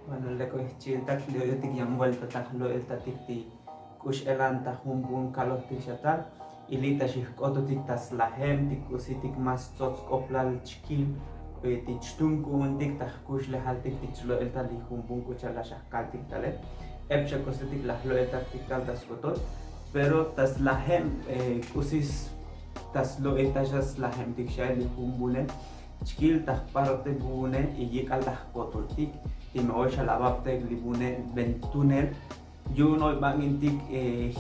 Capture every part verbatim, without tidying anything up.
Bueno, lek oy jchi'iltak li oyotik yan vuelta ta jlo'eltatik ti k'u x'elan ta jun bun kalojtik xa tal. Y li' ta xijk'ototik ta slajem ti k'usitik más tsots k'oplal chkil ti chtunk'u'untik ta jkuxlejaltik ti chlo'eltal li jun bun k'u cha'al la xajkaltik tale. Ep xa k'usitik la jlo'eltaktik tal ta skotol, pero ta slajem k'usi ta slo'eltal xa slajemtik xa li jun bune chkil ta jparte bune y yik'al ta jkotoltik. Ti me oy xa la babtej li bune bentunel yu'un oy ba'intik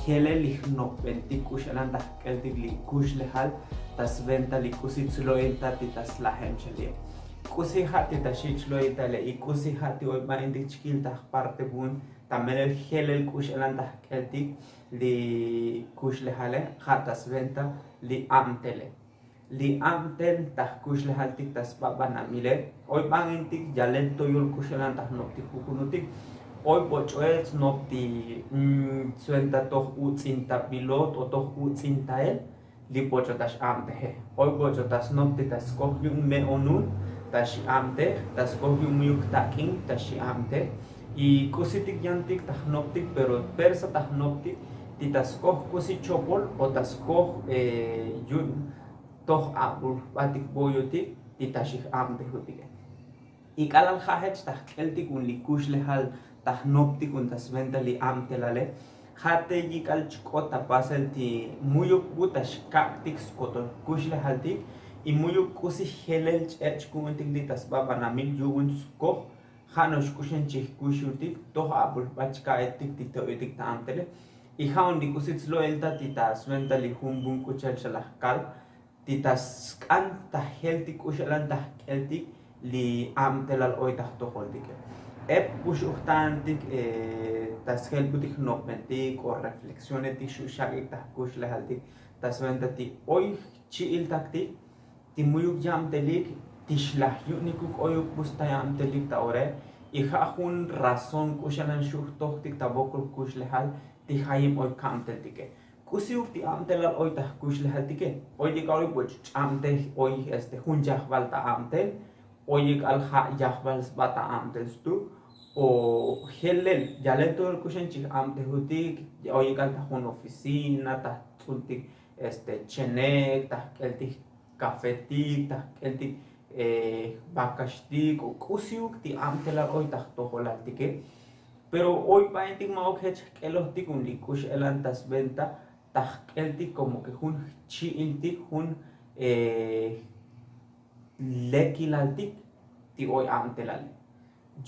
jelel li jnopbentik k'u x'elan ta jk'eltik li kuxlejal ta sventa li k'usi tslo'eltal ti ta slajem xa li'e. K'usi ja' ti ta xi' tslo'eltale y k'usi ja' ti oy ba'intik chkil ta jparte bun ta melel jelel k'u x'elan ta jk'eltik li kuxlejale ja' ta sventa li abtele. Li abtel ta jkuxlejaltik ta sba banamile oy ba'intik yalel toyol k'u x'elan ta jnoptik jujunutik. Oy boch'oel snopti sventa toj uts'intabilot o toj uts'intael li boch'o ta x'abteje. Oy boch'o ta snopti ta skoj yu'un me'onun ta xi abtej, ta skoj yu'un muyuk tak'in ta xi abtej. Y k'usitik yantik ta jnoptik pero persa ta jnoptik ti ta skoj k'usi chopol o ta skoj yu'un toj abul jbatik boyotik ti ta xijabtejutike. Y k'alal ja' jech ta jk'eltik un li kuxlejal ta jnoptik un ta sventa li abtelale ja' te yik'al chk'ot ta pasel ti muyuk bu ta xkak'tik skotol kuxlejaltik. Y muyuk k'usi jelel ch'e' chku'untik li' ta sba banamil yu'un skoj ja' no'ox k'uxen chijkuxutik toj abul jbat chka'etik ti to'yotik ta abtele. Y ja' un li k'usi tslo'eltal ti ta sventa li jun bun k'u cha'al xa la jkal ti ta sk'an ta jeltik k'u x'elan ta jk'eltik li abtelal oy ta jtojoltike. Ep bu xu' jta'antik ta sjelbutik jnopbentik o reflexionetik xu' xak'ik ta jkuxlejaltik ta sventa ti oy jchi'iltaktik ti muyuk yabtelik ti xlaj yu'unikuk oyuk bu sta yabtelik ta ore. Y ja' jun razón k'u x'elan xu' jtojtik ta vokol jkuxlejal ti jayeb oy kabteltike. K'usiuk ti abtelal oy ta jkuxlejaltike? Oy yik'al oy boch' ch'abtej oy este jun yajval ta abtel, oy yik'al ja' yajval sba ta abtel stuk o jelel yalel toyol k'uxen chijabtejutik. Oy yik'al ta jun oficina ta jtz'untik este chenek ta jk'eltik kafetik ta jk'eltik vakaxtik o k'usiuk ti abtelal oy ta jtojolaltike. Pero oy ba'intik ma'uk jech jk'elojtik un li k'u x'elan ta sventa ta jk'eltik komo ke jun jchi'iltik jun lekilaltik ti oy abtelale.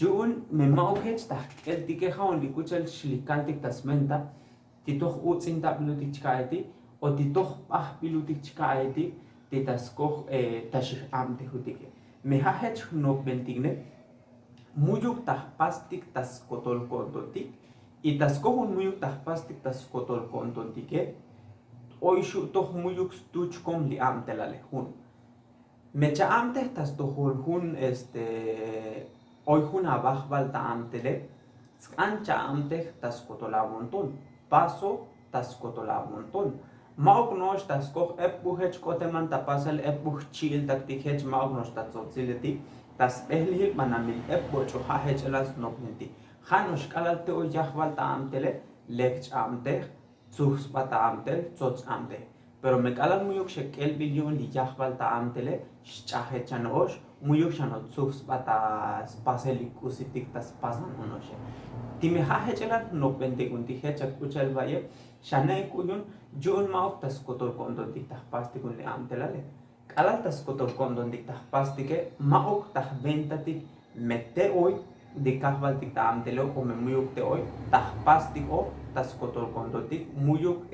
Yu'un me ma'uk jech ta jk'eltike ja' un li k'u cha'al xlikaltik ta sventa ti toj uts'intabilutik chka'etik o ti toj bajbilutik chka'etik ti ta skoj ta xijabtejutike. Me ja' jech jnopbentik ne muyuk ta jpastik ta skotol ko'ntontik. Y ta skoj un muyuk ta jpastik ta skotol ko'ntontike oy xu' toj muyuk stu chkom li abtelale jun. Me cha'abtej ta stojol jun este oy jun avajval ta abtele. Sk'an cha'abtej ta skotol avonton, paso ta skotol avonton. Ma'uk no'ox ta skoj ep bu jech k'oteman ta pasel ep bu jchi'iltaktik jech ma'uk no'ox ta tsotsiletik ta sbejlejil banamil ep boch'o ja' jech elan snopneltik. Ja' no'ox k'alal te oy yajval ta abtele lek ch'abtej tzuj sba ta abtel tsots abtej. Pero me k'alal muyuk xek'elbil yu'un li yajval ta abtele xch'ajech xa no'ox muyuk xa no'ox tzuj sba ta spasel li k'usitik ta spasan uno'oxe. Ti me ja' jech elan jnopbentik un ti jech ak k'u cha'al va'yeb xa ne'ek k'u yu'un yu'un ma'uk ta skotol ko'ntontik ta jpastik un li abtelale. K'alal ta skotol ko'ntontik ta jpastike ma'uk ta jventatik me te oy li kajvaltik ta abtele o me muyuk te oy ta jpastik o ta skotol ko'ntontik muyuk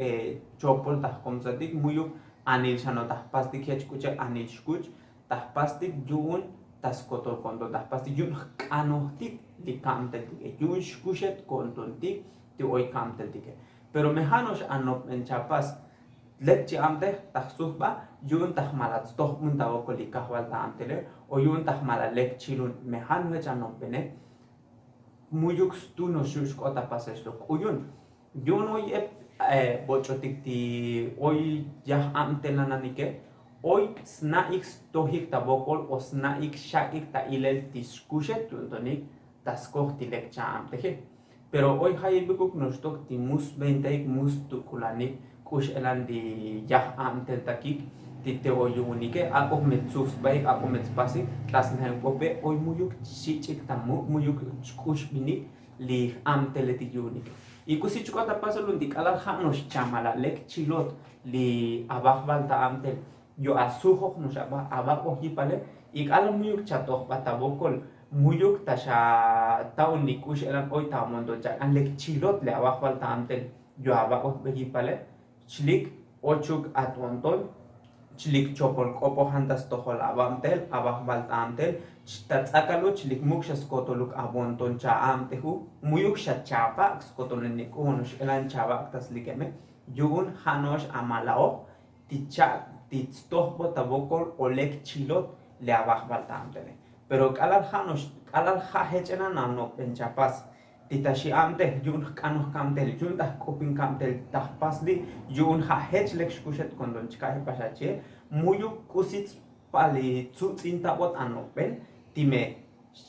chopol ta jkomsatik muyuk anil xa no'ox ta jpastik jech k'u cha'al anil xkuch ta jpastik yu'un ta skotol ko'nton ta jpastik yu'un jk'anojtik li kabteltike yu'un xkuxet ko'ntontik ti oy kabteltike. Pero me ja' no'ox anopben chapas lek chi'abtej ta jsujba yu'un ta jmalat stojbun ta vokol li kajval ta abtele o yu'un ta jmalat lek chilun me ja' no'ox jech anopbene. Muyuk stu no'ox xu' xk'ot ta pasel xtok k'u yu'un yu'un oy ep boch'otik ti oy yaj abtelananike oy sna'ik stojik ta vokol o sna'ik xak'ik ta ilel ti xkuxet yu'untonik ta skoj ti lek cha'abteje. Pero oy jayibikuk noxtok ti mu sbentaik mu stuk'ulanik k'u x'elan ti yaj abteltakik ti te oy yu'unike. Ak'oj me tsuj sbaik ak'oj me tspasik t'asnajem k'ope oy mu'yuk xich'ik ta muk' mu'yuk chk'uxbinik li j'abteletik yu'unike. Y k'usi chk'ot ta pasel un ti k'alal ja' no'ox chamala' lek chilot li abajbal ta abtel yu' asujoj no'ox abak'oj yipale. Y k'alal mu'yuk chatojbat ta wokol mu'yuk ta xa ta'un li k'u x'elan oy ta amonton chak'an lek chilot li abajbal ta abtel yu' abak'oj yipale. Chlik ochuk ato'onton chlik chopol k'opojan ta stojol ababtel abajbal t'abtel. Ta ts'akalu chlik muk' xa skotoluk abonton cha'abteju mu'yuk xa chavak' skotolin li k'u no'ox elan chavak' ta slikeme. Yu'un ja' no'ox amalaoj ti cha' ti tstojbot ta wokol o lek chilot li abajbal t'abtele. Pero k'alal ja' no'ox k'alal ja' jech elan anokben chapas ti ta xi'abtej yu'un jk'anoj kabtel yu'un ta jk'upin kabtel ta jpas li' yu'un ja' jech lek xkuxet konton chka' jipax achi'el. Mu'yuk k'usi tspali tsuts'in tabot anokben ti me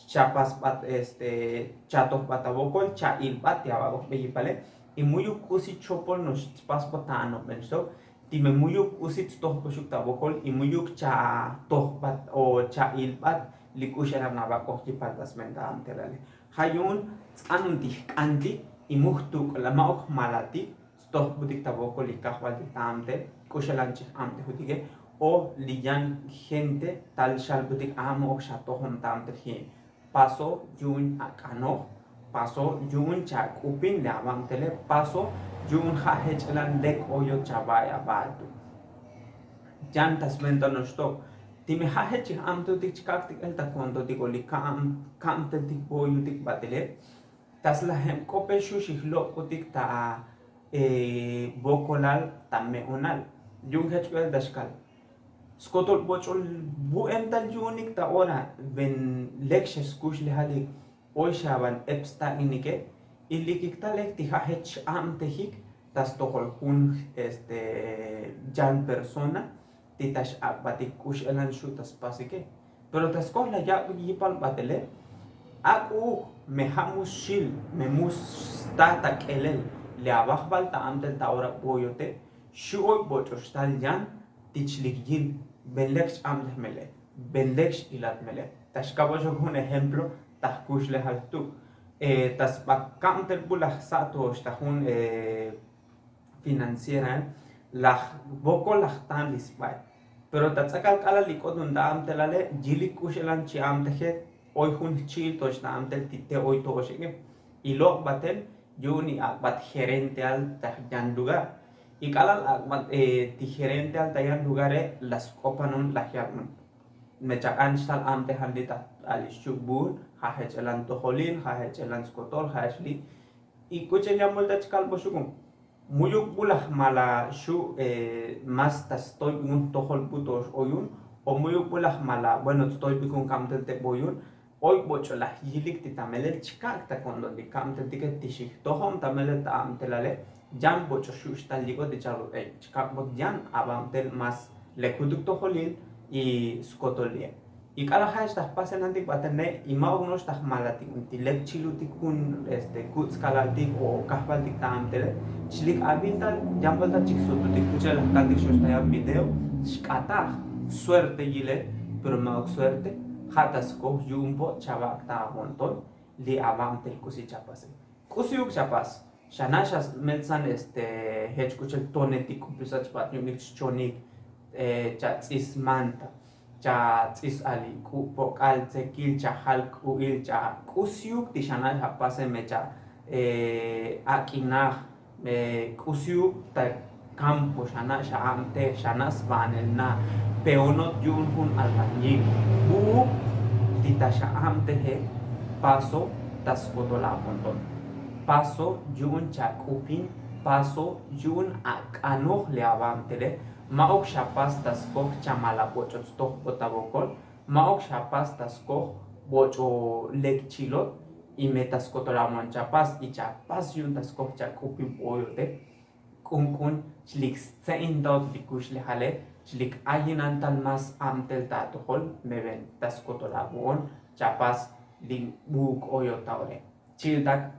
chapasbat este chatojbat ta wokol cha'ilbat ti abak'oj beyipale. Y mu'yuk k'usi chopol no'ox tspasbat ta anokben xtok ti me mu'yuk k'usi tstojboxuk ta wokol y mu'yuk chatojbat o cha'ilbat li k'u x'elan abak'oj yipal ta sbenta abtelale. Ja' yu'un ts'anun ti jk'antik y mu jtuk'la ma'uk jmalatik stojbutik ta wokol li kajbal ti ta abtel k'u x'elan chi j'abtejutike o li yan gente tal xalbutik a ma'uk xa tojon ta abtel ji'. Paso yu'un ak'anoj, paso yu'un chak'upin li ababtele, paso yu'un ja' jech elan lek oyot chava'ay aba'al tu'. Yan ta sbenta no'ox tok ti me ja' jech chi j'abtejutik chkak'tik el ta kontotik o li kabteltik bo'oyutik batele. Ta slajem k'ope xu' xijlok'utik ta wokolal ta me'onal yu'un jech k'u el ta xkal skotol boch'ol bu'em tal yu'unik ta ora ven lek xa skuxlejalik oy xa ban ep stak'inike. Y likik ta lek ti ja' jech x'abtejik ta stojol jun este yan persona ti ta x'ak'batik k'u x'elan xu' ta spasike. Pero ta skoj la yak' yipal batele ak'u'uk me ja' mu xil me mu sta ta k'elel li abajbal ta abtel ta ora bo'oyote. Xu' oy boch'ox tal yan ti chlik yil ben lek xch'abtej mele ben lek x'ilat mele. Ta xkab'oxok jun ejemplo ta jkuxlejal tu' ta sb'at kab'tel b'ul laj sa' to'ox ta jun financiera laj wokol laj tan li sb'ay. Pero ta tz'akal k'alal li k'ot un ta abtelale yilik k'u x'elan chi abteje. Oy jun jchi'il to'ox ta abtel ti te oy to'ox ek'e. Y loq' batel yu'un y ak'bat gerenteal ta yan lugar. Y k'alal ak'bat ti gerenteal ta yan lugare la sk'opanun la jyab'un. Me chak'an xtal abtejan li ta alix chuk' bu'un ja' jech elan tojolil ja' jech elan skotol ja' jech li. Y k'u ch'el yan buelta chkalb'oxukun mu'yuk b'ul laj mala xu' más ta stoyb'ikun jtojol b'ul to'ox oyun o mu'yuk b'ul laj mala bueno stoyb'ikun kab'tel te b'oyun. Oy b'och'o laj yilik ti ta melel chkak' ta ko'nton ti kab'teltike ti xijtojom ta melel ta abtelale. Yan b'och'o xu' xtal yik'ot ti cha'lo chkak'bot yan ababtel más lekutuk tojolil y skotol li'e. Y k'alal ja' xtaj pasenantik b'atene y ma'uk no'ox taj malatik ti lek chilutik jun este kutz'kalaltik o kajvaltik ta abtele. Chlik abintal yan buelta chik sututik k'u cha'laj kaltik xox ta yan video. Xk'ataj suerte yilel pero ma'uk suerte. Ja' ta skoj yu'un bo' chavak' ta abonton li ababtel k'usi chapase. K'usiuk chapas xana' xa smeltzan este jech k'u cha'l tonetik k'u pisach b'at yu'unik xchonik. Cha ts'is manta cha ts'is ali k'u' pok'al tsekil cha jal k'u'il cha k'usiuk ti xana' xa pase me cha ak'inaj. K'usiuk ta kampo xana' xa abtej xana' sb'anel na peonot yu'un jun albañil. Bu'uk ti ta xa abteje paso ta skotol abonton. Paso yu'un chak'upin paso yu'un ak'anoj li ababtele. Ma'uk xa pas ta skoj chamal ab'och'ot stojb'ot ta wokol. Ma'uk xa pas ta skoj b'och'o lek chilot. Y me ta skotol abon chapas y chapas yu'un ta skoj chak'upin b'oyote. K'unk'un chlik stse'intaot li kuxlejale chlik ayinan tal más abtel ta atojol. Me ven ta skotol abo'on chapas Li buk oyo ta ore chi'iltak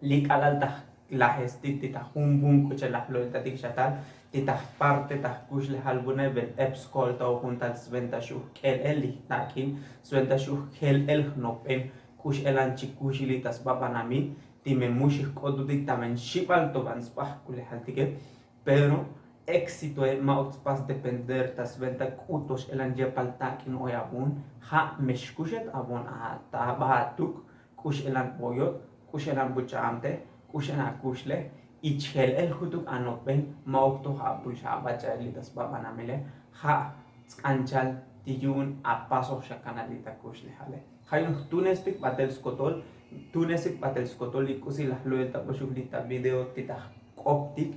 li k'alal ta jlajestik ti ta jun bun k'uche laj lo'iltatik xatal ti ta jparte ta jkuxlejal bune ben ep skolta o jun tal sventa xu' jk'el el li jtak'in sventa xu' jjel el jnop'en k'ux elan chikux li ta sba banamil ti me mu xijk'otutik ta ben xibal to ban sba jkulejaltike. Pero éxitoe ma'uk tspas depender ta sventa k'utox elan yepal tak'in oy abun ja' me xkuxet abun ta aba atuk k'ux elan boyot k'ux elan bucha'amte k'ux elan akuxle. Y chjel el jutuk anopben ma'uk to ja' abul xa abach'ael li ta sba banamile ja' tsk'anchal ti yu'un apasoj xa kanal li ta kuxlejale. Ja' yu'un jtunestik batel skotol jtunestik batel skotol li k'usi laj lo'el ta boxuk li ta video ti ta jk'optik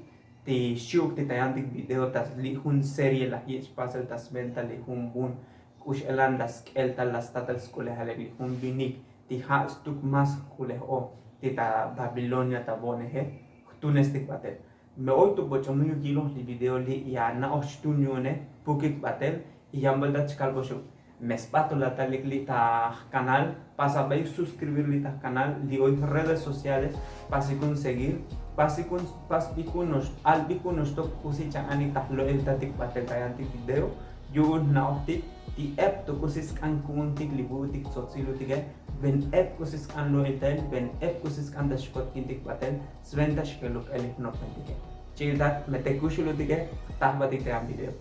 ti xi'uk ti ta yantik video ta li jun serie laj yich' pasel ta sventa li jun bun k'ux elan la sk'el tal la statal sk'ulejale li jun vinik ti ja' stuk mas jk'ulej o ti ta babilonia ta bo'neje. Jtunestik batel me oy tu boch'omuyuk yiloj li video li' ya na'oj xtun yu'une pukik batel y yan buelta chkal boxuk me sbatol atalik li' ta jkanal. Pasa bey suskribir li' ta jkanal li' oy redes sociales pasikun seguir pasikun pasbikun nox albikun nox tok k'usi cha'anik ta jlo'el tatik batel ta yantik video yu'un jna'ojtik ti ep to k'usi sk'an ku'untik li bu'utik tzotzilutike ben ep k'usi sk'an lo'el tael ben ep k'usi sk'an ta xkotk'intik batel sventa xjeluk el jnopentike. Chi'iltak me te kuxulutike jtajbatik ta yan video.